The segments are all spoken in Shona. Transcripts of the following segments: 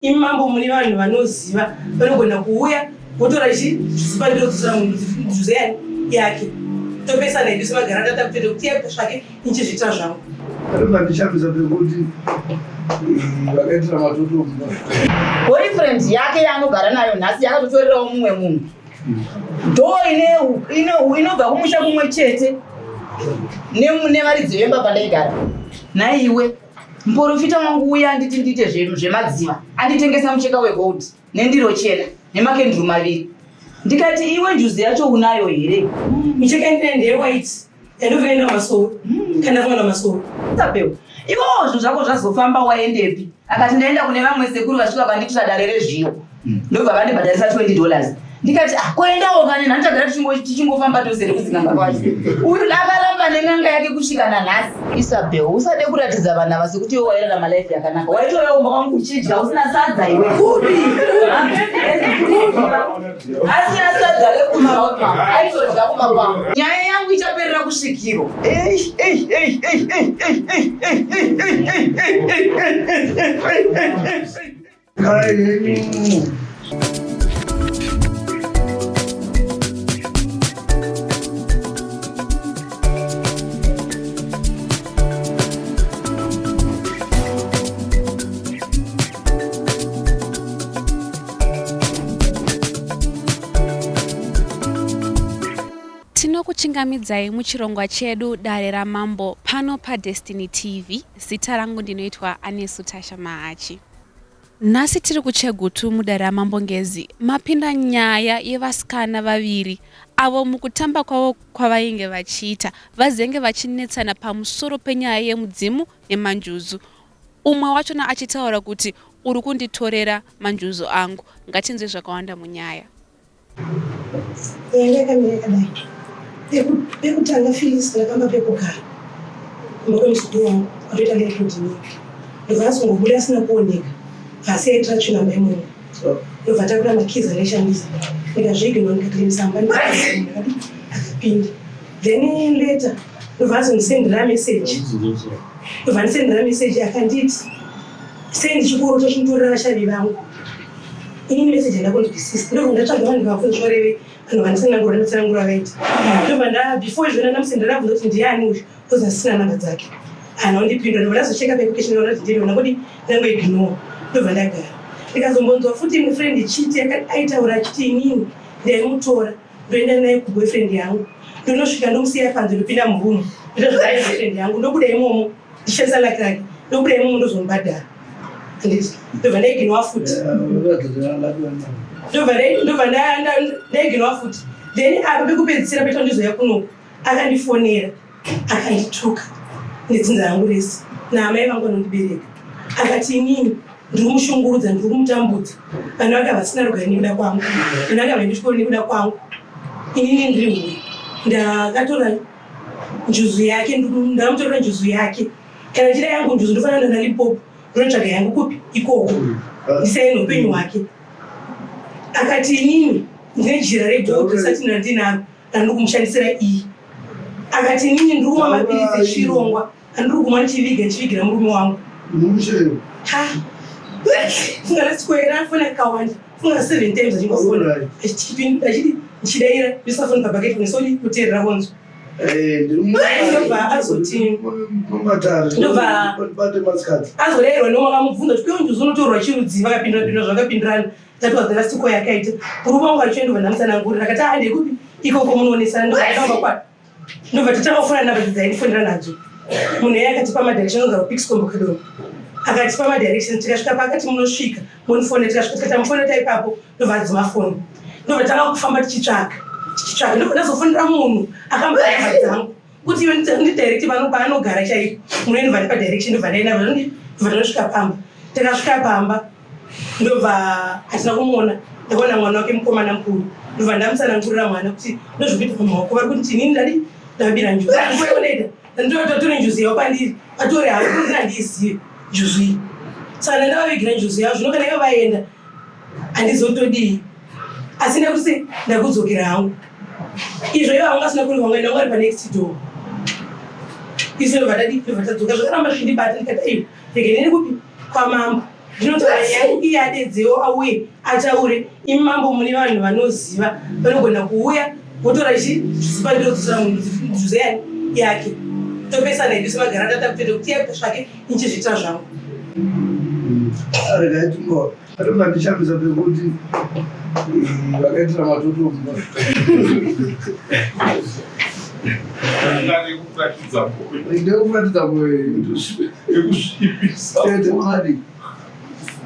Imi mambo mune vanhu vanoziva vanogona kuuya votora chi zvizipa ndinodzosera munhu njuzu yani yake topesana hedu semagara tata kutoita kuti yakuita zvake inchizviitira zvangu. Vanondishamisa pekuti vakaitira matoto boyfriend yake yaanogara nayo nhasi yakatotorerawo mumwe munhu ndo inobva kumusha kumwe chete nevaridzi vemba pandaigara naiwe Muporofita wangu uya anditi ndiite zvemadziva anditengesa mucheka wegold nendiro chena nemakenduru maviri ndikati iwe njuzu yacho unayo here? Micheka ndine ndeyewhite yandofana namasoro kana fana namasoro. Sabeu iwewo zvinhu zvako zvazofamba waendepi? Akati ndaenda kune vamwe sekuru vasvika vandiitira dare rezviyo ndobva vandibhadharisa 20 dollars ndikati ah, koendawo kane nhani tagara tichingofamba tose here kuzinganga kwacho uyu akaramba nen'anga yake kusvika nanhasi isabel usade kuratidza vanhu ava sekuti iwe wairarama life yakanaka waitouya kumba kwangu uchidya usina sadza iwe asina sadza rekumba aitodya kumba kwangu nyaya yangu ichaperera kusvikiro Tinokuchingamidzai muchirongwa chedu Dare raMambo pano paDestiny TV. Zita rangu ndinoitwa Anesu Tasha Mahachi. Nhasi tiri kuChegutu mudare raMambo Ngezi mapinda nyaya yevasikana vaviri avo mukutamba kwavo kwavainge vachiita vazenge vachinetsana pamusoro penyaya yemudzimu nemanjuzu. Umwe wachona achitaura kuti uri kunditorera manjuzu angu. Ngatinzwe zvakawanda munyaya. Yanga yakamira yakadai. Pekutanga Phyllis ndakamba pekugara kumba kwemuzukuru wangu kwatoita landlord inini. Ndobva azongobuda asina kuoneka asi aitira tsvina mba imomo. Ndobva atakura makeys andaishandisa ndikazviignore ndikacleanisa mba ndikadii akapinda. Then later ndobva azondisendera message. Ndobva andisendera message akanditi sei ndichikurota uchinditorera vashavi vangu. Inini message handakunzwisisa ndobva ndatsvaga vanhu ndikavabvunza zvorevei vanhu vanditsanangura ndotsanangura vaiti ndobva nda before izvona ndamusendera ndabvunza kuti ndiani uyu because asisina namba dzake haana kundipindura ndobva ndazocheka paequation ndaona kuti ndiri ndangodi ndangoignore ndobva ndagara ndikazombonzwa futi imwe friend ichiti aitaura achiti inini ndaimutora ndoenda naye kuboyfriend yangu ndonosvika ndomusiya panze ndopinda muroom ndoita zvadai boyfriend yangu ndobuda imomo ndichishandisa laki rake ndobuda imomo ndozomubhadhara handiti ndobva ndaiginwa futi ndobva ndaiginwa futi then apa pekupedzisira paita ndizouya kunoku akandifonera akandituka nedzinza rangu rese naamai vangu vanondibereka akati inini ndiri kumushungurudza ndiri kumutambudza vana vake havasina rugare nekuda kwangu vana vake havaendi chikoro nekuda kwangu inini ndiri hure ndakatora njuzu yake ndamutorera njuzu yake kana ndichida yangu njuzu ndofanira kuenda nalimpopo ndonotsvaga yangu kupi ikoko ndisiyane neupenyu hwake akati inini ndine jira regold risati ndandinaro randiri kumushandisira iyi akati inini ndiri kumwa mapiritsi echirongwa andiri kumwa ndichiviga ndichivigira murume wangu ha funga lasikwera fona kakawanda funga seven times achingofona achiti ndichidaira ndisafoni pabhaketi kunesodi kuteerera vonzwa ndobva azoti ndobva azodairwa nemwe akamubvunza kuti kweunjuzi unotorwa chirudzi vakapindura pindura zvakapindurana that was the last call yakaita murume wangu achienda ndobva ndamutsanangurira akati ah ndekupi ikoko munoonesana ndobva kwa ndobva tatanga kufona namba dzaindifonera nadzo munhu iye akatipa madirection anogara kupixcombo kedoro akatipa madirection tikasvika paakati munosvika mondifonera tikasvika tikati amufonera ipapo ndobva adzima foni ndobva tanga kufamba tichitsvaga tichitsvaga ndobva ndazofonera munhu akamba namba dzangu kuti iwe ndidirect pano paanogara chaipo munhu ndobva ndipa direction ndobva ndaenda ndobva ndanosvika pamba takasvika pamba ndobva hatina kumuona ndakaona mwana wake mukomana mukuru ndobva ndamutsanangurira mwana kuti ndozvikuita pamaoko vari kuti inini ndadi ndabira njuzu ndikuoneta ndotore njuzu yavo pandiri vatore havo kuti handiizive njuzu iyi saka ndandavavigira njuzu yavo zvino kana ivo vaenda handizotodii asi ndakuti se ndakudzokera hangu izvo ivo vanga asina kuri vanga ndanga vari panext door isu ndobva tadii ndobva tadzoka zvakaramba zvichindibata ndikati aiwa rege neni kupi kwamambo. Ndinotaura nyaya iye adedzewo auye ataure. Imi mambo mune vanhu vanoziva vanogona kuuya votora chi zvizipa ndinodzosera munhu njuzu yani yake topesana hedu semagara tata kutoita kuti iye zvake inchizviitira zvangu. Regai tingo Atondandishamisa pekuti vakaitira matoto mumba. Ndekuratidza moyo. Yekusvipisa. Tete mwari.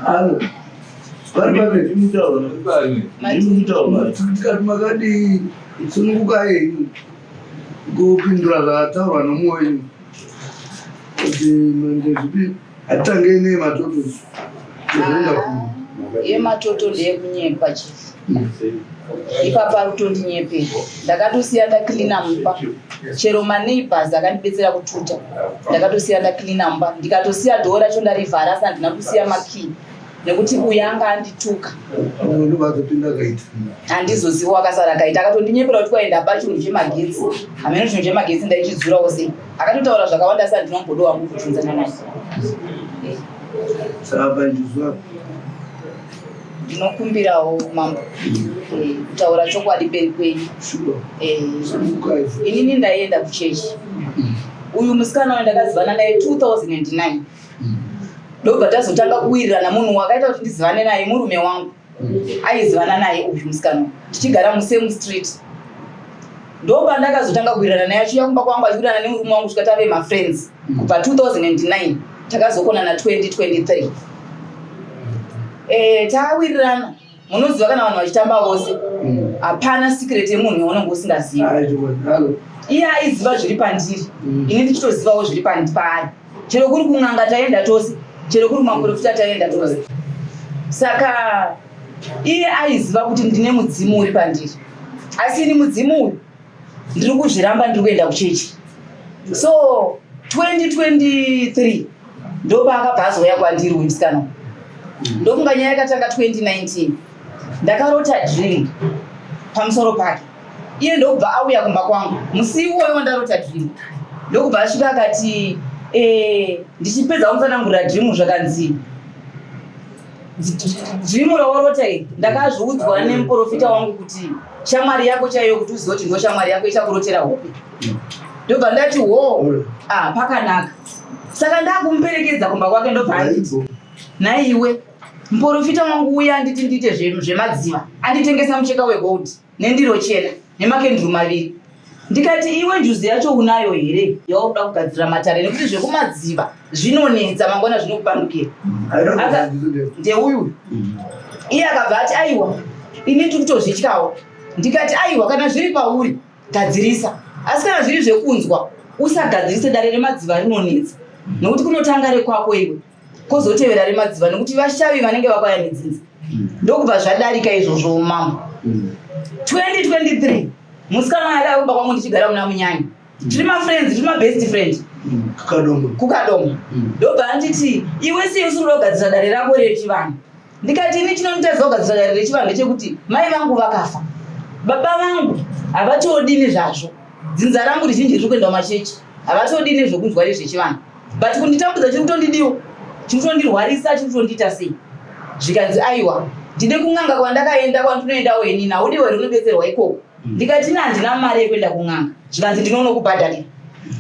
Alo. Vari papi? Tikati makadii sununguka henyu kupindura zvataurwa nomumwe wenyu kuti ndezvipi Hatitangei nei matoto tozoenda ku yematoto ndeyekunyepa chief ipapa ari kutondinyepera ndakatosiya ndacleana mumba chero maneighbors akandibetsera kututa ndakatosiya ndacleana mumba ndikatosiya dhoo racho ndarivhara asi handina kusiya makey nekuti uyu anga andituka handizozivi wakasara akaita akatondinyepera kuti kwaenda ba chinhu chemagetsi hameno chinhu chemagetsi ndaichidzurawo sei akatotaura zvakawanda asi handina mbodo wangu kubvunzana naye ndinokumbirawo mambo eh, kutaura chokwadi mberi kwenyu eh, inini ndaienda kuchechi uyu musikana uyu ndakazivana naye 2009 ndobva tazotanga kuwirirana munhu wakaita kuti ndizivane naye murume wangu aizivana naye uyu musikana tichigara musame street ndopandakazotanga kuwirirana naye achiuya kumba kwangu achiwirirana nemurume wangu kusvika tave mafriends kubva 2009 takazokonana 2023 eh, tawirirana munoziva kana vanhu vachitamba vose mm. hapana secret yemunhu yaunenge usingazivi iye aiziva zviri pandiri mm. ini ndichitozivawo zviri paari chero kuri kun'anga taenda tose chero kuri kumaprofita taenda tose saka iye aiziva kuti ndine mudzimu uri pandiri asi ini mudzimu uyu ndiri kuzviramba ndiri kuenda kuchechi so 2023 ndopaakabva azouya kwandiri uyu musikana ndokunga nyaya yakatanga 2019 ndakarota dream pamusoro pake iye ndokubva auya kumba kwangu musi iwoyo wandarota dream ndokubva asvika akati eh, ndichipedza kumutsanangurira dream zvakanzi dream rawarota iri ndakazviudzwa nemuprofita wangu kuti shamwari yako chaiyo kuti uzive kuti ndo shamwari yako ichakurotera hope ndobva ndati ho ah, pakanaka saka ndakumuperekedza kumba kwake ndobva anditi naiwe muprofita wangu uya anditi ndiite zvemadziva anditengesa mucheka wegold nendiro chena nemakenduru maviri ndikati iwe njuzi yacho unayo here yawakuda kugadzira matare nekuti zvekumadziva zvinonetsa mangwana zvinokupandukira ndeuyu iye akabva ati aiwa ini ndiri kutozvityawo ndikati aiwa kana zviri pauri gadzirisa asi kana zviri zvekunzwa usagadzirise dare remadziva rinonetsa nekuti kunotanga rekwako iwe kozotevera remadziva nekuti vashavi vanenge vakauya nedzinza ndokubva zvadarika izvozvo mambo 2023 musikana waye akauya kumba kwangu ndichigara muna munyanya tiri mafriends tiri mabest friend kukadoma ndobva anditi iwe sei usiri kuda kugadzira dare rako rechivanhu ndikati ini chinonditadza kugadzira dare rechivanhu ndechekuti mai vangu vakafa baba vangu havatodini zvazvo dzinza rangu rizhinji riri kuenda kumachechi havatodini nezvekunzwa rezvechivanhu but kunditambudza chiri kutondidiwo chiri kutondirwarisa chiri kutondiita sei zvikanzi aiwa ndine kun'anga kwandakaenda kwandinoendawo inini haudiwo here unobetserwa ikoko mm. ndikati ini handina mari yekuenda kun'anga zvikanzi ndinonokubhadharira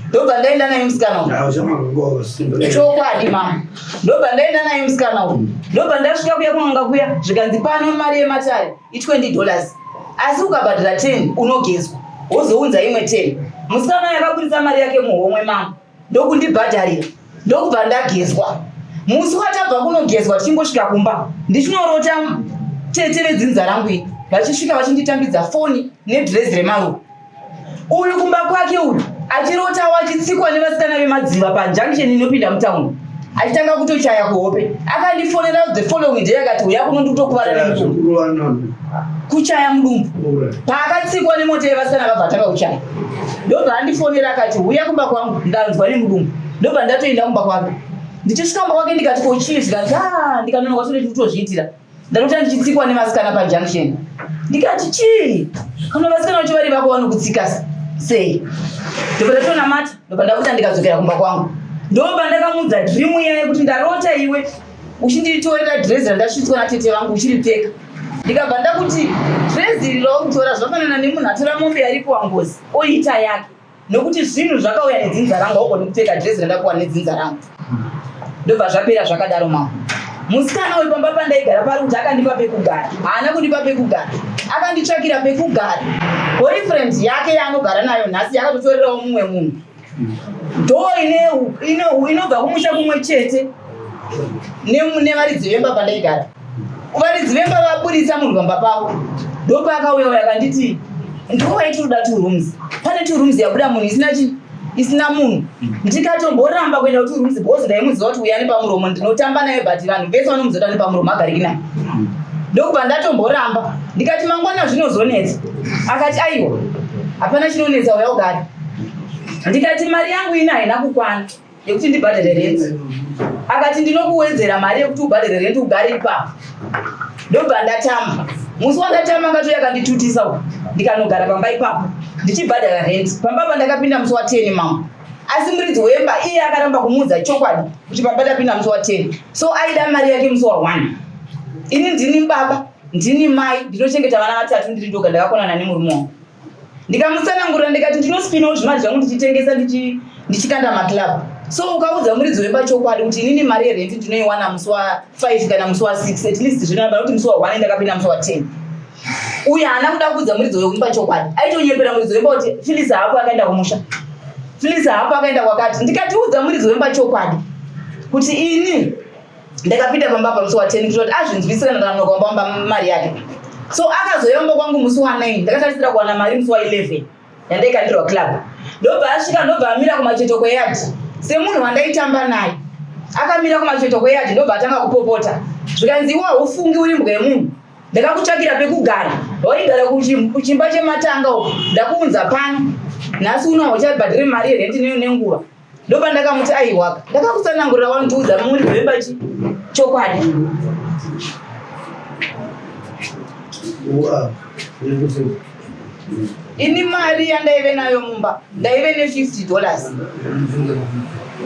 ndobva ndaenda naye musikana uyu chokwadi mama ndobva ndaenda naye musikana uyu ndobva ndasvika kuya kun'anga kuya zvikanzi pano mari yematare i20 dollars asi ukabhadhara 10 unogezwa wozounza imwe 10 musikana uyu akaburitsa mari yake muhomwe mama ndokundibhadharira ndokubva ndagezwa musi watabva kunogezwa tichingosvika kumba ndichinorota tete vedzinza rangu iri vachisvika vachinditambidza foni nedhirezi remaruva uyu kumba kwake uyu achirotawo achitsikwa nevasikana vemadziva pajunction inopinda mutauni achitanga kutochaya kuhope akandifonera the following day akati uya kuno ndikutokuvara nemudumbu kuchaya mudumbu paakatsikwa nemota yevasikana vabva atanga kuchaya ndobva andifonera akati huya kumba kwangu ndanzwa nemudumbu ndobva ndatoenda kumba kwake ndichisvika kumba kwake ndikati ko chii zvikanzi ah, ndikanonoka sure ndikutozviitira ndarota ndichitsikwa nevasikana pajunction ndikati chii kana vasikana vacho vari vako vanokutsika sei ndobva ndatonamata ndobva ndabuda ndikadzokera kumba kwangu ndobva ndakamuudza dream iya yekuti ndarota iwe Uchinditorera dhirezi randasvitswa natete vangu uchiripfeka. Ndikabva ndakuti dhirezi iri rauri zvafanana nemunhu atora mombe yaripiwa ngozi oita yake. Nokuti zvinhu zvakauya nedzinza rangu haugoni kupfeka dhirezi randapiwa nedzinza rangu. Ndobva zvapera zvakadaro mama. Musikana uyu pamba pandaigara pari kuti akandipa pekugara. Haana kundipa pekugara. Akanditsvakira pekugara. Boyfriend yake yaanogara nayo nhasi yakatotorerawo mumwe munhu. Ndo inobva kumusha kumwe chete nevaridzi vemba pandaigara. Varidzi vemba vaburitsa munhu pamba pavo. Ndopaakauya uyo akanditi ndowaitinoda two rooms. Pane two rooms yabuda munhu isina chi isina munhu. Ndikatomboramba kuenda ku two rooms because ndaimuziva kuti uya nepamuromo ndinotamba naye but vanhu vese vanomuziva kuti ane pamuromo agariki naye. Ndokubva ndatomboramba ndikati mangwana zvinozonetsa. Akati aiwa hapana chinonetsa uya ugare. Ndikati mari yangu ina haina kukwana yekuti ndibhadhare rent. Akati ndinokuwedzera mari yekuti ubhadhare rent ugare ipapo. Ndobva ndatama. Musi wandatama akatouya akanditutisa uku ndikanogara pamba ipapo ndichibhadhara rent. Pamba apa ndakapinda musi wa 10 mama. Asi muridzi wemba iye akaramba kumuudza chokwadi kuti pamba ndapinda musi wa 10. So aida mari yake musi wa 1. Ini ndini baba, ndini mai, ndinochengeta vana vatatu ndiri ndoga ndakakonana nemurume wangu. Ndikamutsanangurira ndikati ndinospinawo zvimari zvangu ndichitengesa ndichikanda maclub. So ukaudza muridzi wemba chokwadi kuti inini mari yerent ndinoiwana musi wa 5 kana musi wa 6 at least zvinoramba kuti musi wa 1 ndakapinda musi wa 10. Uyu haana kuda kuudza muridzi wemba chokwadi. Aitonyepera muridzi wemba kuti Phyllis haapo akaenda kumusha. Phyllis haapo akaenda kwakati. Ndikatiudza muridzi wemba chokwadi kuti ini ndakapinda pamba apa musi wa 10 kuitira kuti azvinzwisire ndanonoka kumba mari yake. So akazouya kumba kwangu musi wa 9 ndakatarisira kuwana mari musi wa 11 yandaikandirwa club. Ndobva asvika ndobva amira kumacheto kweyadhi semunhu wandaitamba naye. Akamira kumacheto kweyadhi ndobva atanga kupopota. Zvikanzi iwe haufungi uri mbwa yemunhu. Ndakakutsvakira pekugara. Waigara kuchimba chematanga uko. Ndakuunza pano. Nhasi uno hauchabhadhiri mari yerenti nenguva. Ndopandakamuti aiwaka. Ndakakutsanangurira wandiudza muridzi wemba chi chokwadi. Ini mari yandaive nayo mumba ndaive ne 50 dollars.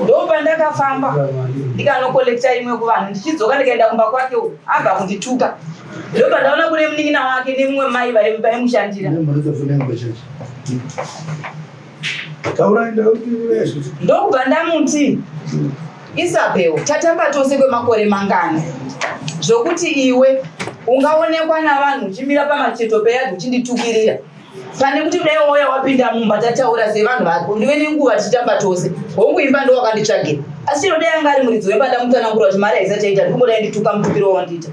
Ndopandakafamba ndikanokolekta imwe kuvanhu ndichidzoka ndikaenda kumba kwake uko abva kundituka. Ndopandaona kune munin'ina wake nemumwe mai vaimushandira. Ndokubva ndamuti Isabel, tatamba tose kwemakore mangani zvokuti iwe ungaonekwa navanhu uchimira pamacheto peyadhi uchinditukirira pane kuti dai wauya wapinda mumba tataura sevanhu vako ndive nenguva tichitamba tose. Hongu imba ndo wakanditsvagira asi chero dai anga ari muridzi wemba ndamutsanangura kuti mari haisati yaita ndikungodai ndituka mutukiro wawandiita.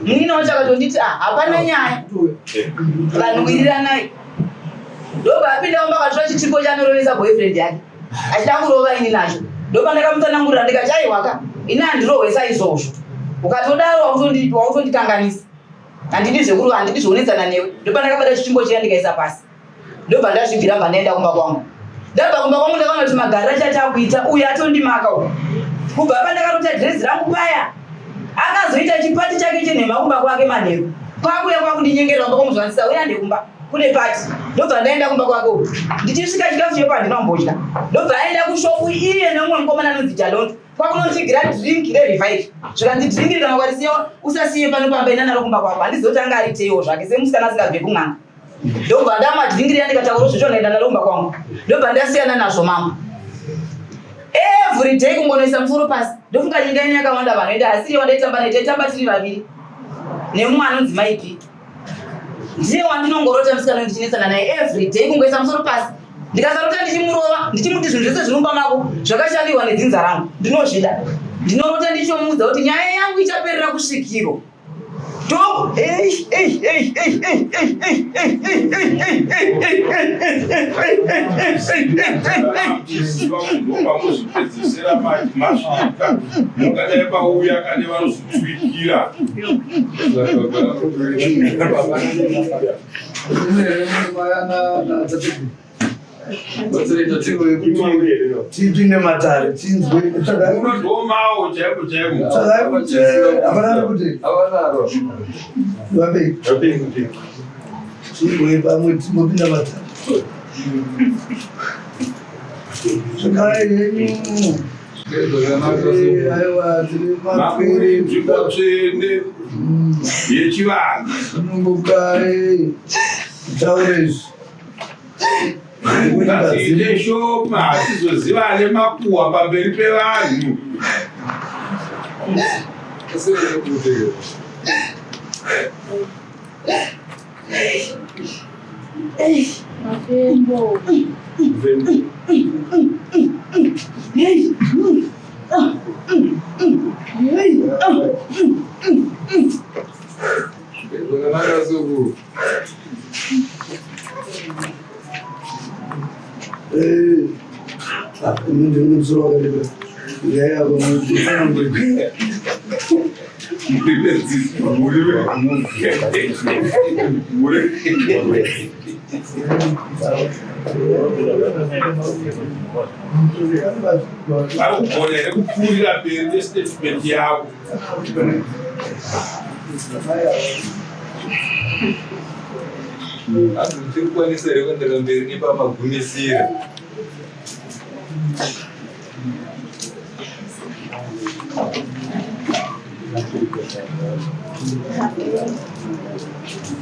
Munin'ina wacho akatonditi ah, hapana nyaya vanhu wiriranai. Ndobva apinda mumba akatora chitsvimbo chaanorovesa boyfriend yake achida kurova ini nacho. Ndopandakamutsanangurira ndikati aiwaka ini handirohwe saizvozvo. Ukatodaro wakutondikanganisa. Handidi zvekurova handidi zvekunetsana newe. Ndopandakabata chitsvimbo chiya ndikaisa pasi. Ndobva ndazvibvira bva ndaenda kumba kwangu. Ndabva kumba kwangu ndakaona kuti magariro achati akuita uyu atondimaka uyu. Kubva pandakarota dhirezi rangu paya akazoita chipati chake chenhema kumba kwake manheru. Kwakuya kwakundinyengerera kumba kwamuzwanisa uya ndekumba. Kune pati ndobva ndaenda kumba kwake uku ndichisvika chikafu chepo handina kumbodya ndobva aenda kushopu iye nemumwe mukomana anonzi Jalondo kwakunondigira drink rerevive zvikanzi drink iri kana ukarisiya usasiye pano pamba enda naro kumba kwako handizivi kuti anga ariteiwo zvake semusikana asingabve kun'anga ndobva ndamwa drink riya ndikataura zvezvo ndaenda naro kumba kwangu ndobva ndasiyana nazvo mama every day kungonoisa musoro pasi ndofunga nyika ino yakawanda vanhu ende asiri wandaitamba naye taitamba tiri vaviri nemumwe anonzi maipi Ndiye wandinongorota musikana ndichinetsana naye every day kungoisa musoro pasi. Ndikasarota ndichimurova ndichimuti zvinhu zvese zviri mumba mako zvakashandirwa nedzinza rangu ndinozvida. Ndinorota ndichomuudza kuti nyaya yangu ichaperera kusvikiro. To ei ei ei ei ei ei ei ei ei ei ei ei ei Ndopamuzvipedzisira masvika mungadai pauya kane vanozvitswikira. Tipinde matare tinzwe unodomawo chaiko chaiko hapana kuti vapei tinzwe pamwe timbopinda matare. Zvakare henyu. Aiwa, tiri Makuri nzvimbo tsvene yechivanhu. Sunungukai. Taure izvi. Ngadziite shoma hatizozivane makuhwa pamberi pevanhu. Zvakanaka sekuru. Eh, ah, ini ndine musoro wakareba. Nyaya yako munofanira Vari kugona here kupfuurira mberi nestatement yavo? Hanzi tiri kukwanisa here kuenderera mberi nepamagumisira?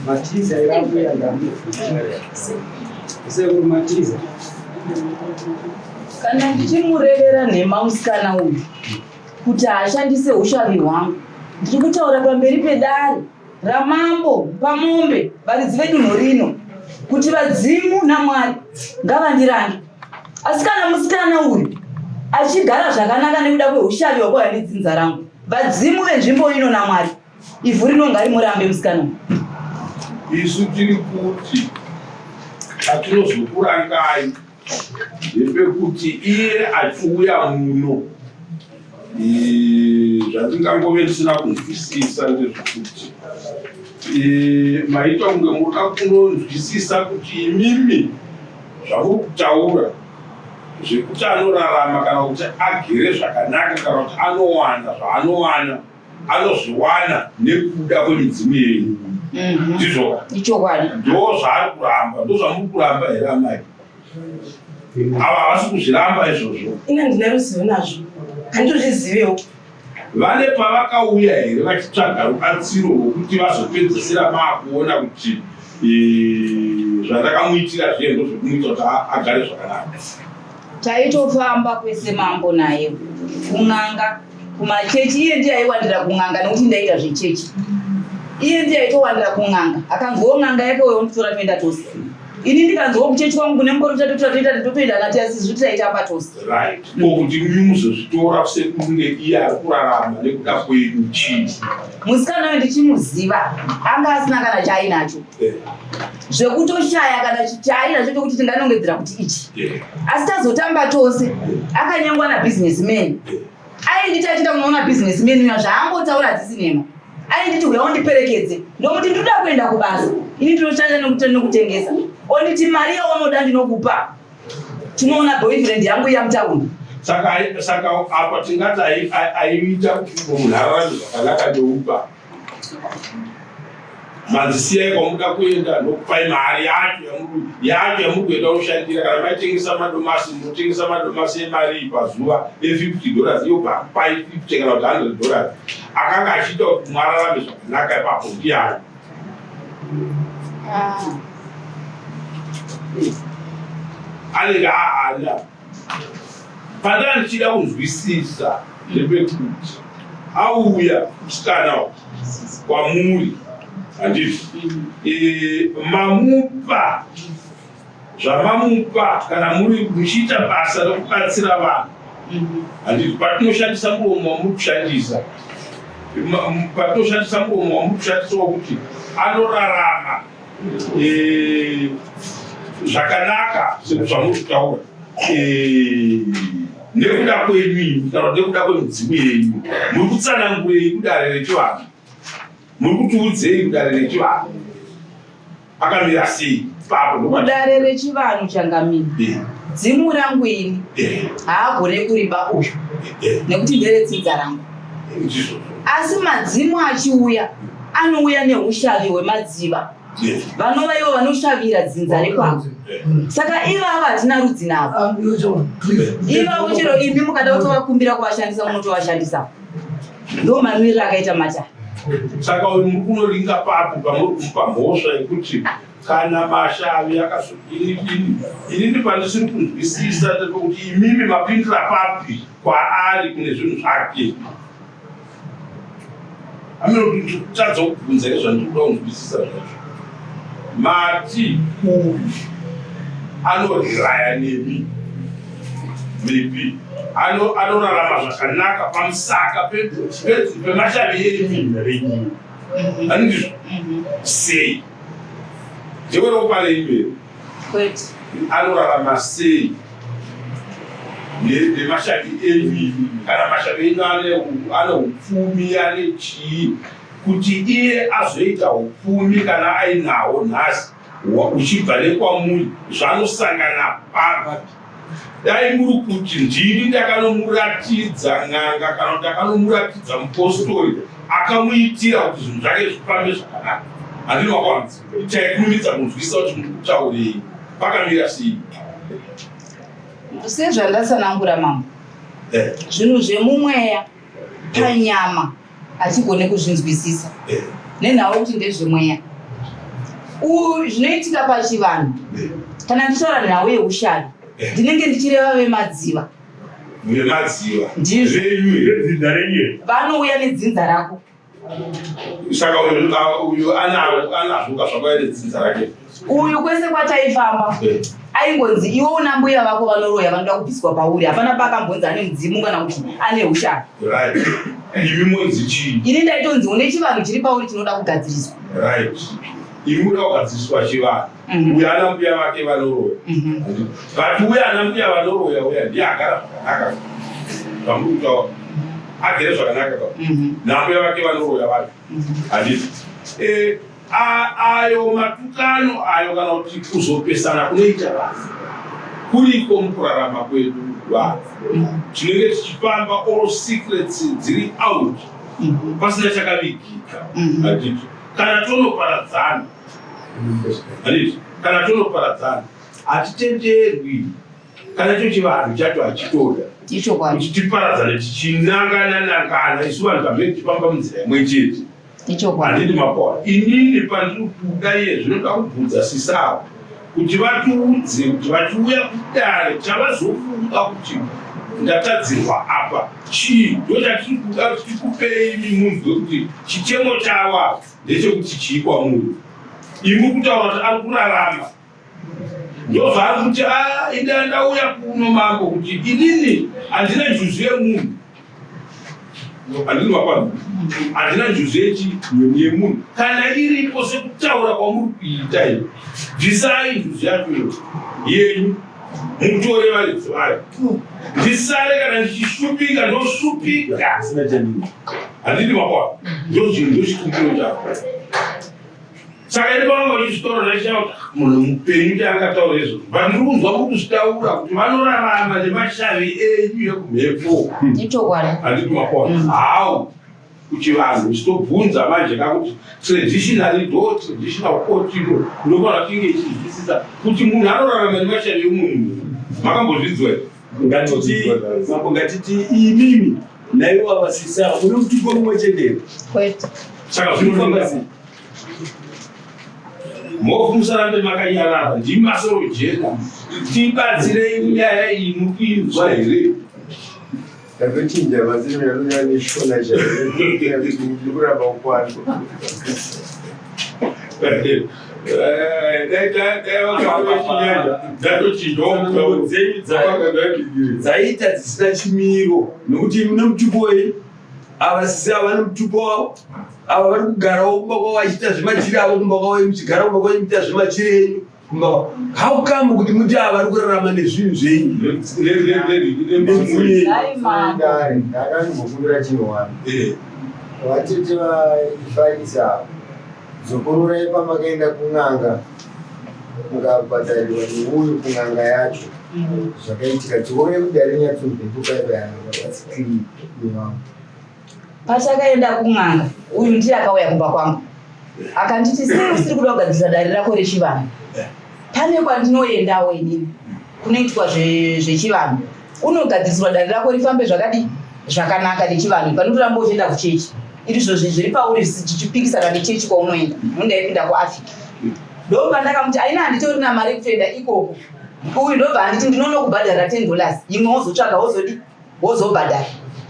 Matiza irabuya sekuru matiza. Kana ndichimurevera nhema musikana uyu kuti haashandise ushavi hwangu, ndiri kutaura pamberi pedare ramambo pamombe varidzi vedunhu rino kuti vadzimu namwari ngavandirange. Asi kana musikana uyu achigara zvakanaka nekuda kweushavi hwakwauya nedzinza rangu, vadzimu venzvimbo ino namwari ivhu rino ngarimurambe musikana uyu. Isu tiri kuti patinozokurangai ndepekuti iye achiuya muno zvatingangove tisina kunzwisisa ndezvekuti maita kunge munoda kunonzwisisa kuti imimi zvamuri kutaura zvekuti anorarama kana kuti agere zvakanaka kana kuti anowana zvaanowana anozviwana nekuda kwemidzimu yenyu. Ndizvo? Ichokwadi. Ndo zvaari kuramba, ndo zvamuri kuramba here amai? Ava havasi kuzviramba izvozvo. Ini handina ruzivo nazvo, handitozvizivewo. Vane pavakauya here vachitsvaga rubatsiro rwokuti vazopedzisira maakuona kuti zvandakamuitira zviye ndozvekumuita kuti agare zvakanaka? Taitofamba kwese mambo naye, kun'anga, kumachechi. Iye ndiye aiwandira kun'anga nekuti ndaita zvechechi. Iye ndiye aitowandira kun'anga, akanzwawo n'anga yake uyo onditora toenda tose. Ini ndikanzwawo kuchechi kwangu kune muporofita totora toita totoenda nati, asi zvitu taitamba tose. Right, ko kuti imi muzozvitora sekunge iye ari kurarama nekuda kwenyu chii? Musikana uyu ndichimuziva anga asina kana chaainacho, zvekutoshaya kana chaainacho chokuti tinganongedzera kuti ichi. Asi tazotamba tose akanyengwa nabusinessman. Ainditi achienda kunoona businessman uya, zvaangotaura hadzisi nhema. Ainditi uya undiperekedze, ndomuti ndinoda kuenda kubasa, ini ndinoshanda nekutengesa. Onditi mari yaunoda ndinokupa, tinoona boyfriend yangu iya mutauni. Saka apa tingati aiita kuti munhu ararame zvakanaka neupa manzi siyai kwamuda kuenda ndokupai mari yacho yacho yamuri kuenda kunoshandira. Kana maitengesa madomasi, munotengesa madomasi emari pazuva e$50, iyo bvakupai 50 kana kuti $100. Akanga achiita kuti mwararame zvakanaka ipapo ndiani? Anenge aana pandanga ndichida kunzwisisa ndepekuti auya musikana kwamuri, handiti? Mamupa zvamamupa kana muri muchiita basa rekubatsira vanhu, handiti? Patinoshandisa muromo wamuri kushandisa, patinoshandisa muromo wamuri kushandisa wokuti anorarama zvakanaka sezvamuri kutaura nekuda kwenyu imi kana kuti nekuda kwemidzimu yenyu, muri kutsanangurei kudare rechivanhu? Muri kutiudzei kudare rechivanhu akamira sei papo? Kudare rechivanhu changamini, dzimu rangu ini haagone kuriba uyu nekuti nderetsinza rangu. Ndizvozvo. Asi madzimu achiuya anouya neushavi hwemadziva. Vanova ivo vanoshavira dzinza rekwavo. Saka ivava hatina rudzi navo. Ivavo chero imi mukada kutovakumbira kuvashandisa munotovashandisa. Ndo mamiriro akaita matare. Saka uyu muri kunoringa papi pamuri kumupa mhosva yekuti kana mashavi akazodini? Pandisiri kunzwisisa ndepekuti imimi mapindira papi kwaari kune zvinhu zvake. Aminotadza kubvunza here zvandiri kuda kunzwisisa zvacho. Mati uyu anoriraya nemi maybe anorarama zvakanaka pamusaka pemashavi enyu, handizvo? Sei ndeweropa renyu here? Kwete. Anorarama sei nemashavi enyu, kana mashavi enyu ane upfumi, ane chii, kuti iye azoita upfumi kana ainawo nhasi uchibva nekwamuri, zvanosangana papi? Dai muri kuti ndini ndakanomuratidza n'anga kana ndakanomuratidza mupostori akamuitira kuti zvinhu zvake zvifambe zvakanaka, handini makwanzi chaikurumidza kunzwisisa kuti muri kutaurei, pakamira sei. Sezvandatsanangura mambo, zvinhu zvemumweya panyama hatigone kuzvinzwisisa nenhau kuti ndezvemweya. Zvinoitika pachivanhu, kana ndichitaura nhau yeushavi, ndinenge ndichireva vemadziva. Vemadziva. Ndizvo. Venyu here? Dzinza renyu here? Vanouya nedzinza rako. Saka uyu anazvo zvakauya nedzinza rake. Uyu kwese kwataifamba aingonzi iwe una mbuya vako vanoroya, vanoda kubviswa pauri. Hapana paakambonzi ane mudzimu kana kuti ane ushavi. Right, imi monzi chii? Ini ndaitonzi une chivanhu chiri pauri chinoda kugadziriswa. Right, imi muda kugadziriswa chivanhu. Uyu ana mbuya vake vanoroya, but uya ana mbuya vanoroya uya ndiye agara zvakanaka zvamuri kutaura, agere zvakanaka ka nambuya vake vanoroya vacho, handiti? Ayo matukano ayo kana kuti kuzopesana kunoita vanhu kuriko mukurarama kwedu vanhu, tinenge tichifamba, all secrets dziri out, pasina chakavigika, handiti? Kana tonoparadzana, handiti, kana tonoparadzana hatitenderwi, kana icho chivanhu chacho hachitoda Ichokwadi. kuti tiparadzane tichinangana nangana isu vanhu pamene tichifamba munzira imwe chete. Ichokwadi. Handiti mapora? Inini pandiri kuda iye zvinoda kubvunza sisavo kuti vatiudze kuti vachiuya kudare chavazofunga kuti ndatadzirwa apa chii. Ndo chatiri kuda kuti tikupei imi munzwe kuti chichemo chavo apa ndechekuti chii kwamuri. Imi kutaura kuti ari kurarama, ndo zvaari kuti, "Ah, ida ndauya kuno mambo kuti inini handina njuzu yemunhu." Handini mapano, handina njuzu yechi yemunhu. Kana iripo sekutaura kwamuri kuita iyo, bvisai njuzu yacho iyo yenyu, mutore varidzi vayo, ndisare. Kana ndichishupika ndoshupika, handini mapano? Ndozvinhu, ndochikumbiro chako. Saka ini pavanga vachizvitaura ndaichaya kuti munhu mupenyu chaangataura izvozvo, but ndiri kunzwa muri kuzvitaura kuti vanorarama nemashavi enyu ekumhepo. Ichokwadi. Handiti mapona? How kuchivanhu chitobvunza manje kakuti traditionally, do traditional court ino inofana kuti inge ichinzwisisa kuti munhu anorarama nemashavi emunhu, makambozvinzwa here? Ngatiti mambo, ngatiti imimi naivo avasisa mune mutupo mumwe chete here? Kwete. Saka zvinofamba zvinofamba sei? Mhofu, musarambe makanyarara, ndimi masoro jena, tibatsirei nyaya iyi. Muri kuinzwa here? Ndatochinja mazino, yanouya neshona chaiyo, ndikuramba kukwana. Dai vakachinyanya ndatochinjawo. Dzenyu dzaita dzisina chimiro nokuti mune mutupo wei? Ava sisi ava vane mutupo wavo, ava vari kugarawo kumba kwavo vachiita zvemachiri avo kumba kwavo, muchigara kumba kwenyu muchiita zvemachiri enyu kumba kwavo. How come kuti muti ava vari kurarama nezvinhu zvenyu? Dai mambo. Dare, ndakanimbokumbira chinhu wani. Vatete vaifarisa ava, dzokororai pamakaenda kun'anga mukabhadharirwa neuyu kun'anga yacho zvakaitika. Dzokorai kudare nyatsomvepo paipayanaasikiri yevangu. Patakaenda kun'anga, uyu ndiye akauya kumba kwangu. Akanditi sei usiri kuda kugadzirisa dare rako rechivanhu? Pane kwandinoendawo inini kunoitwa zvechivanhu. Unogadziriswa dare rako rifambe zvakadii? Zvakanaka nechivanhu. Panotoramba uchienda kuchechi. Irizvo zviri pauri zvichipikisana nechechi kwaunoenda. Mundaipinda kuAfrica. Ndobva ndakamuti aina handitorina mari yekutoenda ikoko. Uyu ndobva anditi ndinonokubhadhara 10 dollars imwe wozotsvaga wozodi wozobhadhara.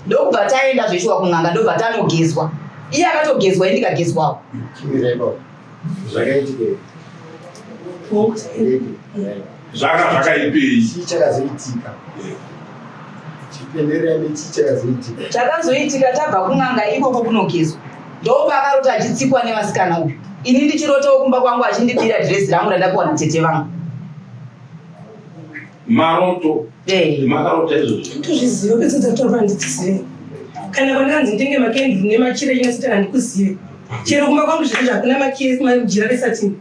Ndokubva taenda zveshuwa kun'anga ndobva tanogezwa. Iye akatogezwa ini ndikagezwawo. Zvaka zvakaipei? Chii chakazoitika? Chipenderai chii chakazoitika? Chakazoitika tabva kun'anga ikoko kunogezwa. Ndopaakarota achitsikwa nevasikana uyu. Ini ndichirotawo kumba kwangu achindibira dhirezi rangu randapiwa natete vangu. Maroto. Eh. Makarota izvozvo. Ndozviziva pedza dzataurwa handidzizive. Kana kwandanzi nditenge makenduru nemachira echina handikuzive. Chero kumba kwangu zvese hakuna majira resatini.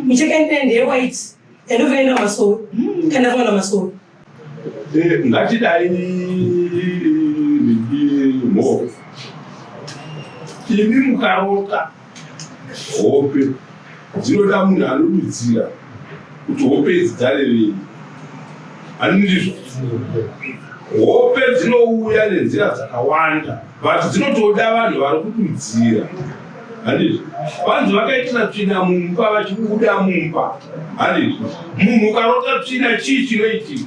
Micheka ndine ndeye white. Yandofana enda kumasowe. Kana ndafana kumasowe. Eh, ngatidai mho. Imi mukarota hope dzinoda munhu anodudzira kuti hope idzi dzarevei. Hani ndizvo? Hope dzinouya nenzira dzakawanda but dzinotoda vanhu vari kududzira. Handizvo? Vanzi vakaitira tsvina mumba vachibuda mumba. Handizvo? Munhu ukarota tsvina chii chinoitika?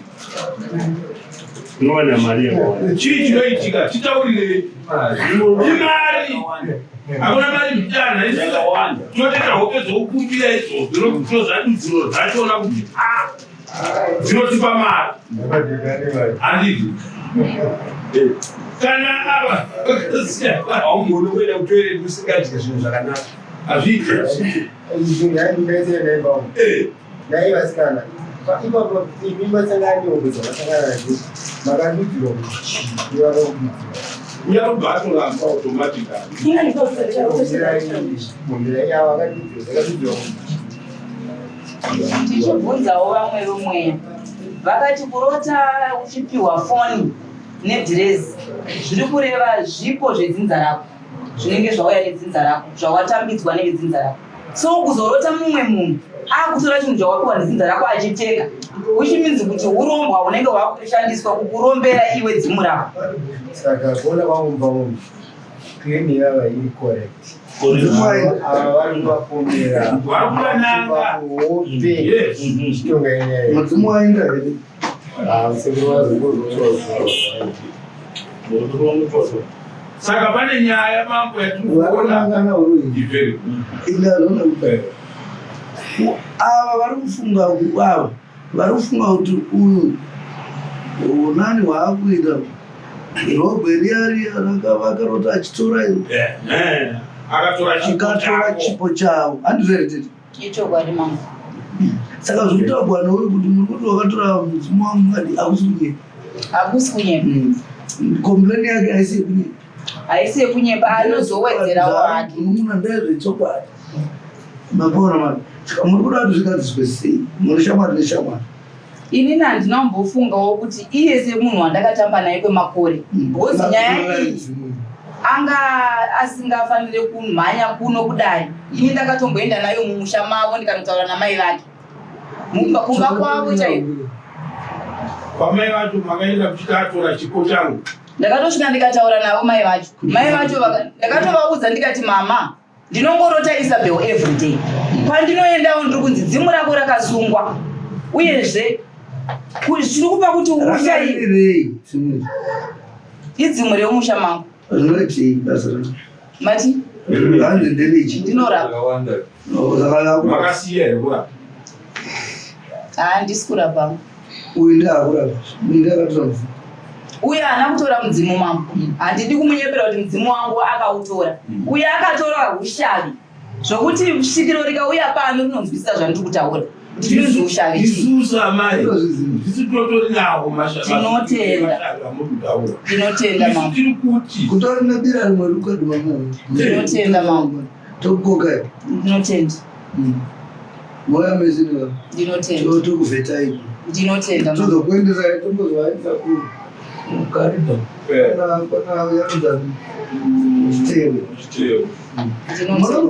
Unowana mari yakawanda. Chii chinoitika? Titaurirei. Imari. Hakuna mari mutana yakawanda. Tinotoita hope dzokukumbira idzodzo tinozadudziro dzachona kuti a dzinotipa mari. Handizvo? Kana ava vakasiyana. Haugoni kuenda kutoilet usingadye zvinhu zvakanaka. Hazviite. Eh. Nhai vasikana, ipapo imi masangana nehope dzamasangana nadzo makadudzirwa kuti chii nevakakududzira? Uyarubva atoramba automatically. Mirai avo akadudzirwa dzakadudzirwa kuti chii? Tichibvunzawo vamwe vemweya vakati kurota uchipiwa foni nedhirezi zviri kureva zvipo zvedzinza rako zvinenge zvauya nedzinza rako zvawatambidzwa nevedzinza rako. So kuzorota mumwe munhu akutora chinhu chawapiwa nedzinza rako achipfeka which means kuti hurombwa hunenge hwakushandiswa kukurombera iwe dzimu rako. Saka kuona kwangu mumba umu claim yava iri correct. Ava vari kuvapomera Vari kuvananga. hope Yes. chitonga inyaya. Mudzimu waenda here? Ah, sekuru vazongozwa. Saka pane nyaya mambo yatiri kuona. Vakanangana uroyi. Very good. Indazvona kuti ava vari kufunga ava vari kufunga kuti uyu unani hwaakuita rogwe riya riya rakavarota achitora Eh, akatora chipo akatora chako. chipo chavo handizvo here tete? Ichokwadi mambo. Saka zviri kutaurwa neuyu kuti muri kuti wakatora mudzimu wangu mukadi hakusi kunyepa. Hakusi kunyepa. Complain yake haisi yekunyepa. Haisi yekunyepa anozowedzerawo hake. Munhu ndezvechokwadi. Mapona mani. Saka muri kuda kuti zvigadziswe sei? Muri shamwari neshamwari. Inini handina kumbofungawo kuti iye semunhu wandakatamba naye kwemakore because nyaya iyi anga asingafanire kumhanya kuno kudai. Ini ndakatomboenda nayo mumusha mavo ndikanotaura namai vake. Mumba kumba kwavo chaiko. Kwamai vacho makaenda kuchiti atora chipo changu. Ndakatosvika ndikataura navo mai vacho. Mai vacho ndakatovaudza ndikati mama ndinongorota Isabel everyday. Kwandinoendawo ndiri kunzi dzimu rako rakasungwa. Uyezve zviri kupa kuti ushayi Rakarirei dzimu idzimu remusha mangu. Rinoitei basa racho? Mati Hanzi nderechi. ndinorapa. Zvakawanda. Saka Makasiya here kurapa? Handisi kurapa. uyu ndiakurapa. Uyu ndiakatora mudzimu. Uye haana kutora mudzimu mambo. Handidi kumunyepera kuti mudzimu wangu akautora. Uye akatora ushavi. Zvokuti svikiro rikauya pano rinonzwisisa zvandiri kutaura. Kuti chinonzi ushavi chii. Isusu amai Ndozviziva. isu tinotori nawo Tinotenda. amuri kutaura. Ndinotenda Isu mambo. tiri kuti Kutori nebira rimwe riri kukadima munhu. Ndinotenda mambo. Tokukokai. Ndinotenda. Moya mese nevanhu. Ndinotenda. Tokuvhetai. Ndinotenda mambo. Tozokuendesai tombozovaendesa kuKariba. eh, Kana yanzani. Chitewe. Chitewe.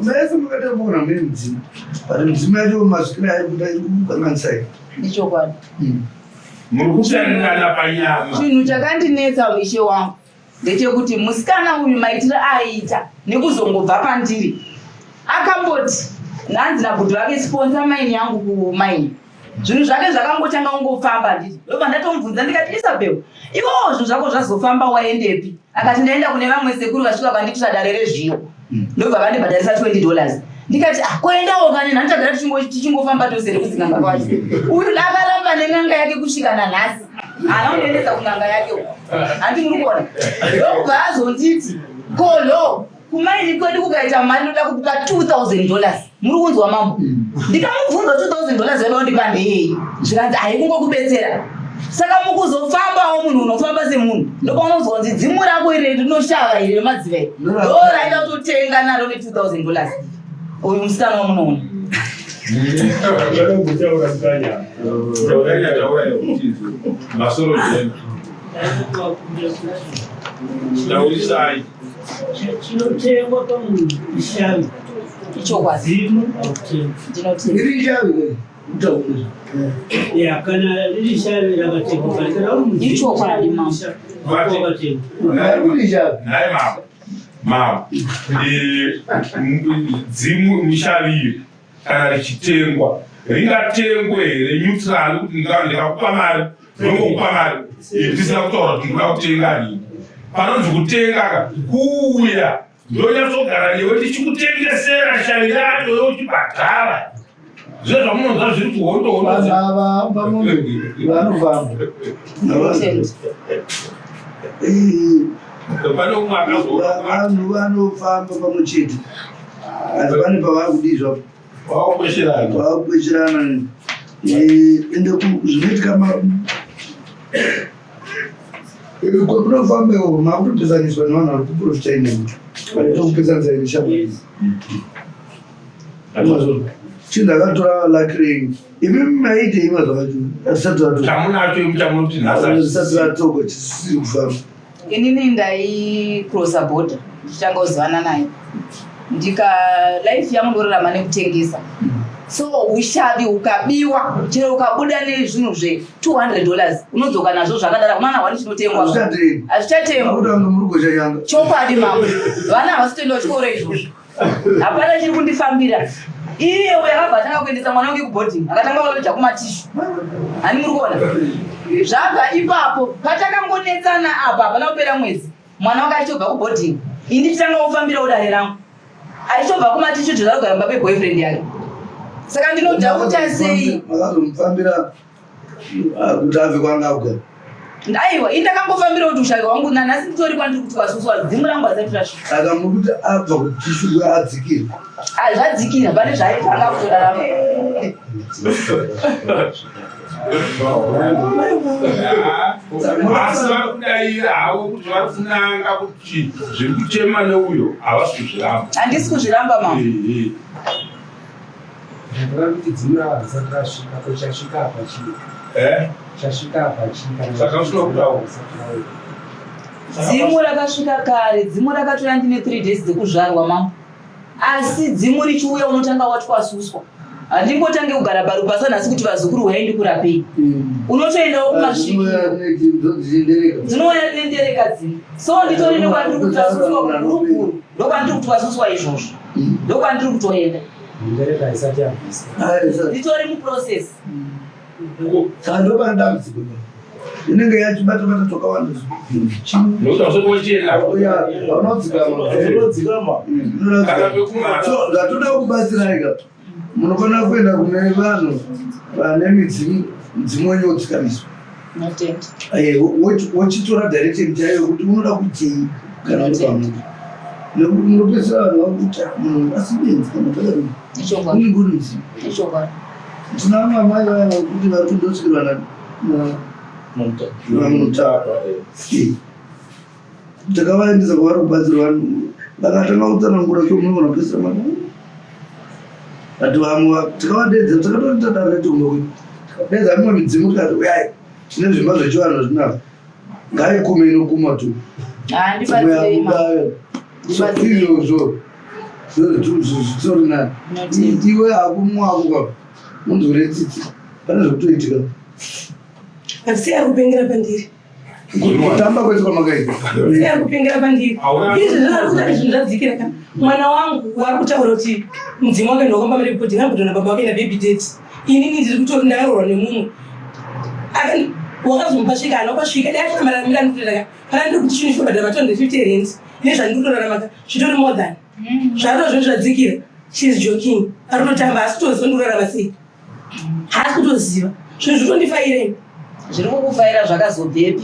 Mese makaita mukona mune mudzimu. But mudzimu yacho masvikiro ayo kuda iri kukanganisai. Ichokwadi. Muri kusarirana panyama. Chinhu chakandinetsa ishe wangu ndechekuti musikana uyu maitiro aiita nekuzongobva pandiri akamboti nhanzi nabhudhi vake sponsor maini yangu kumaini zvinhu zvake zvakangotanga kungofamba handiti ndobva ndatomubvunza ndikati Isabel iwowo zvinhu zvako zvazofamba waendepi akati ndaenda kune vamwe sekuru vasvika vandiitira dare rezviyo ndobva vandibhadharisa 20 dollars ndikati ah, koendawo kani nhani tagara tichingofamba tose rekuzinganga kwacho uyu akaramba nen'anga yake kusvika nanhasi haana kundiendesa kun'anga yake handi muri kuona ndobva azonditi kolo Kumaini kwedu kukaita mari ndoda kukupa 2000 dollars. Muri kunzwa mambo? Ndikamubvunza 2000 dollars yaida kundipa ndeyei? Zvikanzi ayi kungokubetsera. Saka mukuzofambawo munhu unofamba semunhu. Ndopaunozwa kunzi dzimu rako iri rinoshava iri remadziva iri. Ndo raida kutotenga naro ne 2000 dollars. Uyu musikana wamunoona. Masoro jena. Taurisai. Chinotengwa pamunhu ishavi. Ichokwadi. Dzimu hautengwi. Ndinotenda. Iri ishavi ke kutaura. Ya, kana riri shavi rakatengwa kana kana uri mudzimu. Ichokwadi, mama. Wakatengwa. Iri ishavi. Nhai mama. Mama. Eh, dzimu mishavi iyo kana richitengwa ringatengwe here neutral kuti ndikakupa mari ndongokupa mari tisina kutaura kuti ndikuda kutenga nini panonzi kutenga ka kuuya ndonyatsogara newe tichikutengesera shavi yacho yochibhadhara zve zvamunonzwa zviri kuhondo hondo vanofamba pane umwe akazoona vanhu vanofamba pamwe chete asi pane pavari kudii zvapo Vakukwesherana. Vakukwesherana. Eh, ende zvinoitika ma eh, kwamunofamba iwo makutopesaniswa nevanhu vari kuprofita inemi vanoita kupesanisa ini shamwari chinhu ndakatora lucky renyu imi maitei mazuva acho asati vato Chamunacho imi chamunoti nhasi asati vatogwa chisiri kufamba Inini ndaicrossa border ndichitanga kuzivana naye ndika life yangu ndorarama nekutengesa so ushavi ukabiwa chero ukabuda nezvinhu zve 200 dollars unodzoka nazvo zvakadara kumana wani chinotengwa hazvichatengwa chokwadi mambo vana havasi kutoendawo chikoro izvozvo hapana chiri kundifambira iye uyo akabva atanga kuendesa mwana wake kuboarding akatanga kuloja kumatishu hani muri kuona zvabva ipapo patakangonetsana apa hapana kupera mwedzi mwana wake achitobva kuboarding ini ndichitanga kufambira udare rangu achitobva kumatishu tozva kugara mumba peboyfriend yake saka ndinodhauta sei makazomufambira Ah, kuti abve kwanga akugara aiwa ini ndakangofambira kuti ushavi hwangu nanhasi nditori kwandiri kuti kwasuswa dzimu rangu hazati rasvika saka muri kuti abva kutishuwe adzikira Ah, zvadzikira pane zvaaitanga kutorarama asi vari kudaira havo kuti vari kunanga kuti zviri kuchema neuyo havasi kuzviramba handisi kuzviramba mama Ndinoda kuti dzimu ravo risati rasvika ko chasvika apa chii? Eh? Chasvika apa chii kana Saka usina kutaura. risati rauya? Dzimu rakasvika kare, dzimu rakatouya ndine 3 days dzekuzvarwa mama. Asi dzimu richiuya unotanga watwasuswa. Handingotange kugara parupasa nhasi kuti vazukuru huyai ndikurapei. Unotoendawo kumasvikiro. Dzinouya nendereka dzimu. So nditori nekwandiri kutwasuswa kuhurukuru. Ndokwandiri kutwasuswa izvozvo. Ndokwandiri kutoenda. Ndereka haisati yabviswa. Nditori muprocess. Saka ndopane dambudziko inenge yachibata bata twakawanda. Unodzikama. So zvatoda kubatsirai ka munofanira kuenda kune vanhu vane midzimu mudzimu wenyu wodzikamiswa. Wochitora direction chaiyo kuti unoda kuitei kana uri pamunhu. Nekuti munopedzisira vanhu vakuti munhu asibenzi kana zvakadini. Unenge uri mudzimu. Tina vamwe amai vaya vakuti vari kundosvikirwa naMutapa. Takavaendesa kwavari kubatsirwa vakatanga kutsanangura so munogona kupedzisira mati but vamwe tikavadeedzera takatoita dare retombo kuti tikadeedza mimwe midzimu tikati uyai tine zvimba zvechivanhu zvinazvo ngaikume inokuma tu Ah, ndibatsirei ma. Izvozvo zvitori nani. Iwe hakumwa hako kwa munzwire tsitsi pane zvekutoitika. Asi ari kupengera pandiri. Kutamba kwese kwamakaita. Asi ari kupengera pandiri. Izvi zvaari kuita izvi zvadzikira ka. Mwana wangu wari kutaura kuti mudzimu wake ndokamba mari kuti ngambotona baba wake na baby daddy. Inini ndiri kutori ndakaroorwa nemumwe. Wakazomupa svika haana kupasvika dai atora mari amira ndikutoita ka. Pana ndiri kuti chinhu chobhadhara ma 250 rent nezvandiri kutorarama ka zvitori more than. Zvato zvinhu zvadzikira. She is joking. Ari kutotamba asi kutoziva ndikurarama sei. Haasi kutoziva. Zvinhu zviri ini. Zviri kukufaira zvakazobvepi?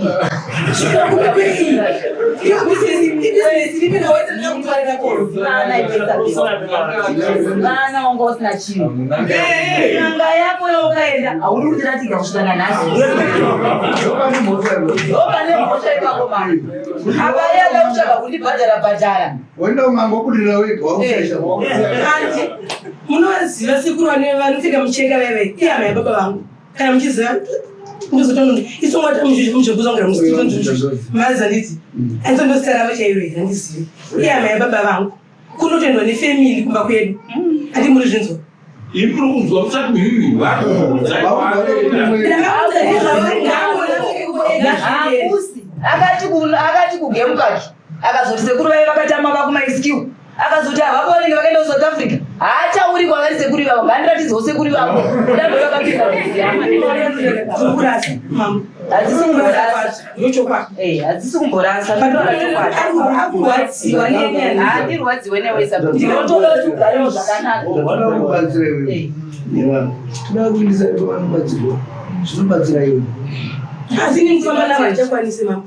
Vana wanga usina chinhu. N'anga yako yaukaenda haudi kutiratidza kusvika nanhasi. Ndopane mhosva ipapo mama. Apa iye ada kutsvaga kundibhadhara bhadhara. Waenda kun'anga wobudirira wega wakushaisha. Anti munovaziva sekuru vane vanopfeka mucheka vaya vaya ihama yababa vangu kana muchiziva ndozotono isongwata muzvekuzongera musitito mazi handiti anzi ndozita ravo chairo here handizivi ihama yababa vangu kunotoendwa nefamily kumba kwedu handi muri zvinzwa Imi muri kunzwa musati Hakusi. Akati ku akati ku game park. Akazoti sekuru vaye vakatama vakumaiskiu. Akazoti havapo vanenge vakaenda kuSouth Africa. Haachauri kwavari sekuru ivavo. Ngandiratidzewo sekuru ivavo. Kudai vakapinda Kurasa mama. Hadzisi kumborasa. Ndochokwadi. Eh, hadzisi kumborasa. Arikuwadziwa nenyaya. Handirwadziwe newe Isabel. Ndinotoda kuti ugarewo zvakanaka. Toda kubatsira iwe. Nevanhu. Toda kuindisa iwe vanobatsirwa. Zvinobatsira iwe. Asi ini kufamba navo handichakwanisi mama.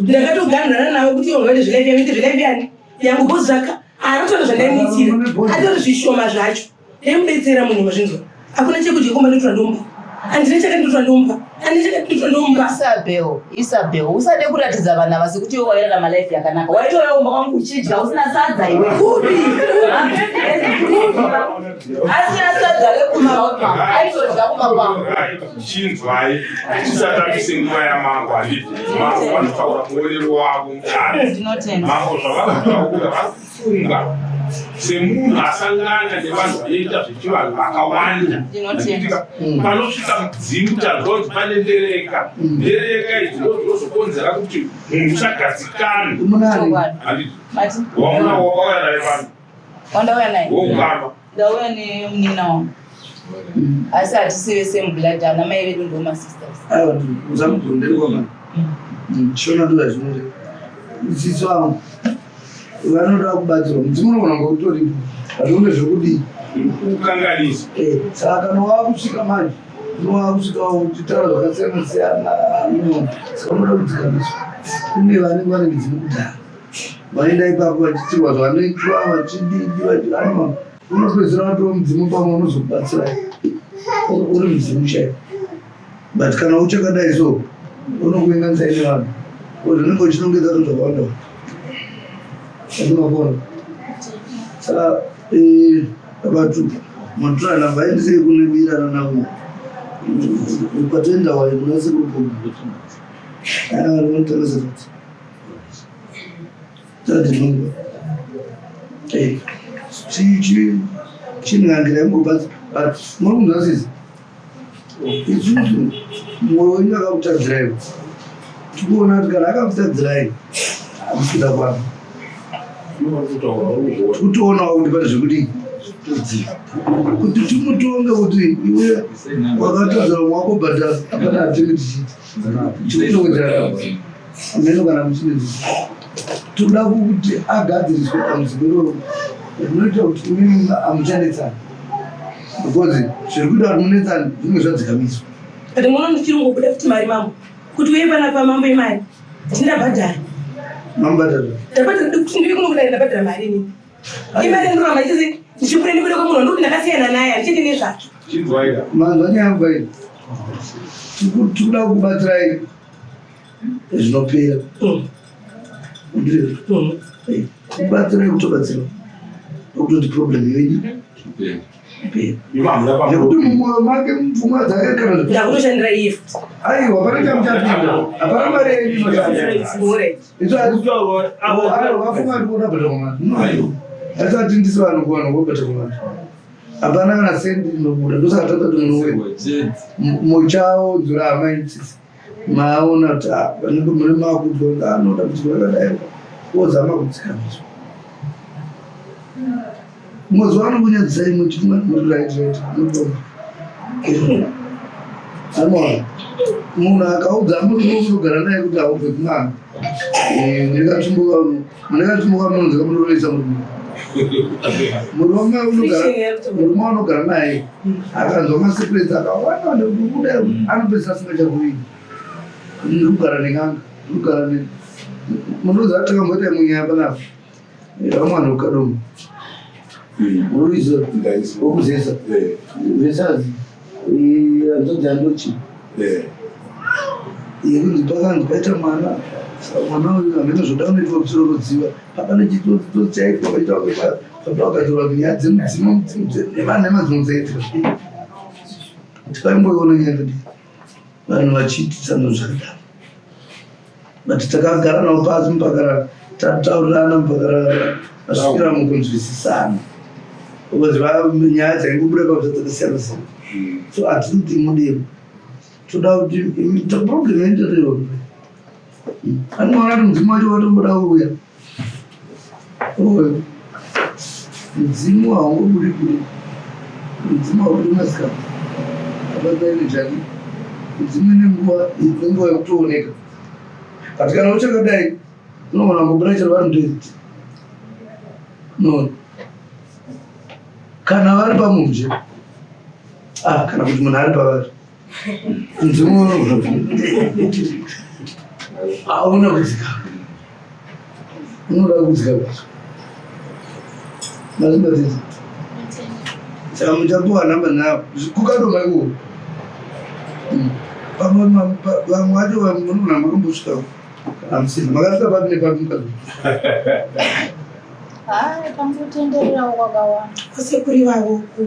Ndakatoganhana navo kuti ivo ngavaite zvelife yangu ite zvelife yani yangu because zvaka haatotora zvandaimuitira atori zvishoma zvacho ndaimubetsera munhu mazvinzwa hakuna chekudya kumba ndotora ndomupa handina chakati ndotora ndomupa handina chakati ndotora ndomupa Isabel, Isabel, usade kuratidza vanhu ava sekuti iwe wairarama life yakanaka. Waitouya kumba kwangu uchidya usina sadza iwe. Kupi? Asina sadza rekumba aitodya kumba kwangu. Chinzwai, tisatambise nguva yamambo handiti. Mambo vanotaura muonero wavo mudare. Ndinotenda. Mambo zvavari kutaura vari kufunga semunhu asangana nevanhu vanoita zvechivanhu vakawanda. Ndinotenda. Panosvika mudzimu tazonzi pane ndereka. Ndereka idzi ndodzinozokonzera kuti munhu usagadzikane. Munani. Chokwadi. Handiti. Mati, Wamuna wauya naye pano. wandauya naye? Woukama. Ndauya nemunina wangu. Asi hatisi vese mublood, ana mai vedu ndo masisters. Aiwa usamugonderi kwamana. Shona ndozvazvinoreva. Tsitsi vangu vanoda kubatsirwa. Mudzimu unogona kunge utoripo. Hazvione zvekudii. Kukanganisa. Saka kana wakusvika manje unowakusvika uchitaura zvakasiyana siyana saka unoda kudzikamiswa. Kune vanenge vane midzimu kudhara. Vaenda ipapo vachitirwa zvavanoitwa vachididi vachianwa unopedzisira watova mudzimu pamwe unozokubatsirai uri mudzimu chaiwo. But kana uchakadai so unokuenganisai nevanhu because unenge uchinongedza zvinhu zvakawanda atinokona saka vatu matura namba aendesei kune bira nanawo ukatoenda wayo kuna sekuru chinhangira imbobatsira but muri kunzwa sisi isusu mwoyo wenyu akakutadzirai tikuona kuti kana akakutadzirai hamusi kuda kwavo tikutoonawo kuti pane zvekudii kuti timutonge kuti iwe wakatadzira umwe wako bhadhara hapana hatinge tichiita tikutowedzera ameno kana muchine toda kuti agadziriswe dambudziko iroro rinoita kuti imimi hamuchanetsani because zviri kuita kuti munetsani zvinenge zvadzikamiswa. But muno ndichiri kungobuda futi mari mambo kuti uye panapa mambo imari tindabhadhara. Mambhadhara? Ndabhadhara kuti ndive kuno kudai ndabhadhara mari inini. Imari ndoramba ichisi ndichibuda ndibude kwemunhu ndokuti ndakasiyana naye handichiti nezvake. Chinzwaika. Manzwa nyaya yangu iyi. Tikuda kukubatsirai zvinopera. Kubatsirai kutobatsira. Nokutoti problem yoidi nekuti mumwoyo make mupfungwa dzake kana ndakutoshandira iye futi. Aiwa, pane chamuchapinda, hapana mari yenyu inoshanda. Vafunga ndikuona bhata kumana asati ndisi vanhu kuvanhu vobhata kumana, hapana kana sendi inobuda. Ndosaka tatati munowe muchaodzora amaitsisi maona kuti vanenge mune makudzwa anoda kuti vakadai wozama kudzikamiswa. Mazuva ano kunyadzisai muchifunga muri right right mutombo. Amona munhu akaudza murume unogara naye kuti haubve kumana, mune katsvimbo kamunonzi kamunorovesa murume. Murume unogara naye akanzwa masecrets akawanda wanda kuti kudai, anopedzisa asingachakuini. Ndiri kugara nen'anga, ndiri kugara ne munoziva takamboita imwe nyaya panapa vamwana ukadoma munoiziva wokuzesa vesazi hanzvadzi yandochi yekunzi pakanzi paita mwana. Saka mwana uyu hamene zvoda unoitwa kuchirorodziwa papa nechitsotsi chaitwa paita papa wakataura nyaya dzemudzimu nemadzimu dzaitika. Tikaimboiona nyaya yakadii, vanhu vachiitisana zvakadaro, but takagara navo pasi mpaka tataurirana, mpaka vasvikira mukunzwisisana, because nyaya dzaingobuda pabusa dzakasiyana siyana. So hatidi kuti mudemo, toda kuti problem inotorewa anoona kuti mudzimu wacho watomboda kuuya. Oyo mudzimu haungobudi kure, mudzimu haubudi masikati ababaine jani. Mudzimu ine nguva, nenguva yekutooneka, but kana uchakadai unogona kungobuda chero vari mudesert. No, kana vari pamumje, ah, kana kuti munhu ari pavari, mudzimu unogona hauna kudzika, unoda kudzika kwacho. Mazvibatidza. Saka muchapuwa namba navo kukadoma ikoko. Pamwe vamwe vacho munogona makambosvika kana musina makasvika papi nepapi mukadoma. Hai, tangotendererawo kwakawanda. Kwasekuru vavo ku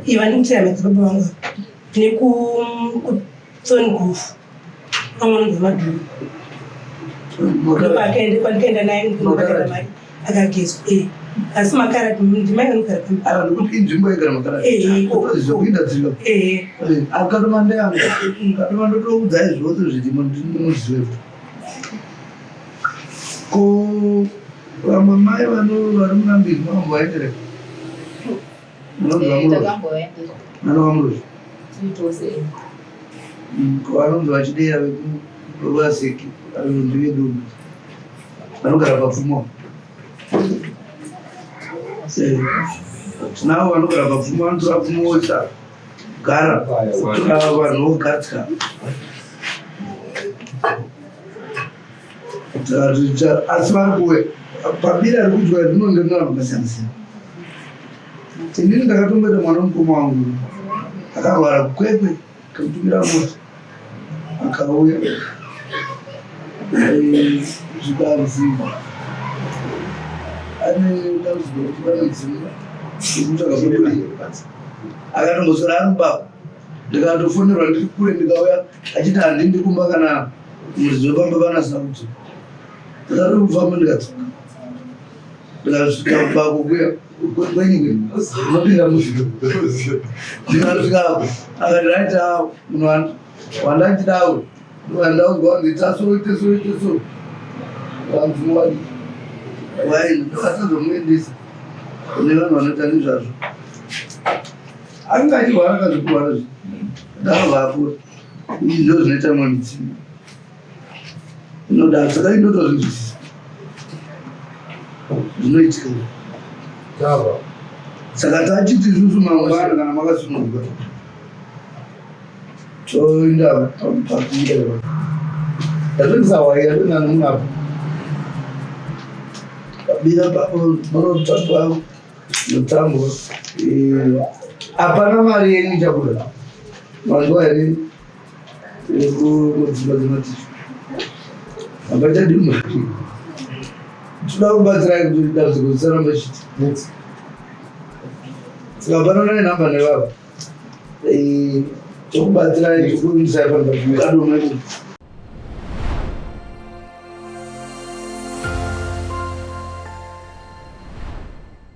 iva ndikutira madzibaba vangu nekuThorngrove, vamwe vanonzi vamadhuru, ndopaakaenda kwandikaenda naye ndikubhadhara mari akagezwa. Asi makarati ndimai vanogara. Aiwa, nekuti inzvimbo yegara makarati. Ikoko. Zvokuinda dziriko. Akadoma ndeyangu, kadoma ndotoudzai zvose zvirimo, ndinozive. Ko vamwe mai vano vari munambiri makambovaenderera? Munonzi vamurozi? Takambovaendera. Nana vamurozi? Tiri tose. Ko vanonzi vachideya vekuvaseki ndivedu vanogara papfumo? Tinavo vanogara papfumo, vanotora pfumo voisa gara kutora vanhu vogatya. Asi vari kuuya pabira riri kuitwa rinonge rine vanhu vakasiyana siyana. Inini ndakatomboita mwana mukoma wangu akarwara kuKwekwe, kamutumira mota akauya. Zvikanzi ane dambudziko rekuti vane mudzimu wekutsvaga pekudii. Akatomboswera ari mubaba, ndikatofonerwa ndiri kure, ndikauya achiti handindi kumba kana muridzi wepamba pana sarudzo. Ndakati kufamba, ndikadzoka, ndikasvika kubako kuya kwenyikwe unopinda muzviro. Ndikasvikapo akati, "Right, munhu wandachidawo wandaudzwa kunzi ita so, ite so, ite so." Vanzi wadi waini ndokatazomuendesa kune vanhu vanoita nezvazvo. Anga achirwara akazvikurwara zvi ndakabva apora. Izvi ndo zvinoita mwe midzimu inoda. Saka indotozvinzwisisa zvinoitika. Saka tachiti isusu mangwana kana makasununguka toenda papira. Ndatoisa wai yatona munapo pabira papo munotambwa mutambo. Hapana mari yenyu ichabuda manguva here yekudzimba dzematicho, hapachadi mari. Toda kubatsirai kuti dambudziko risaramba chiti. Saka panonai nhamba nevava. Eh, tokubatsirai tokuimisai pano pachimwe.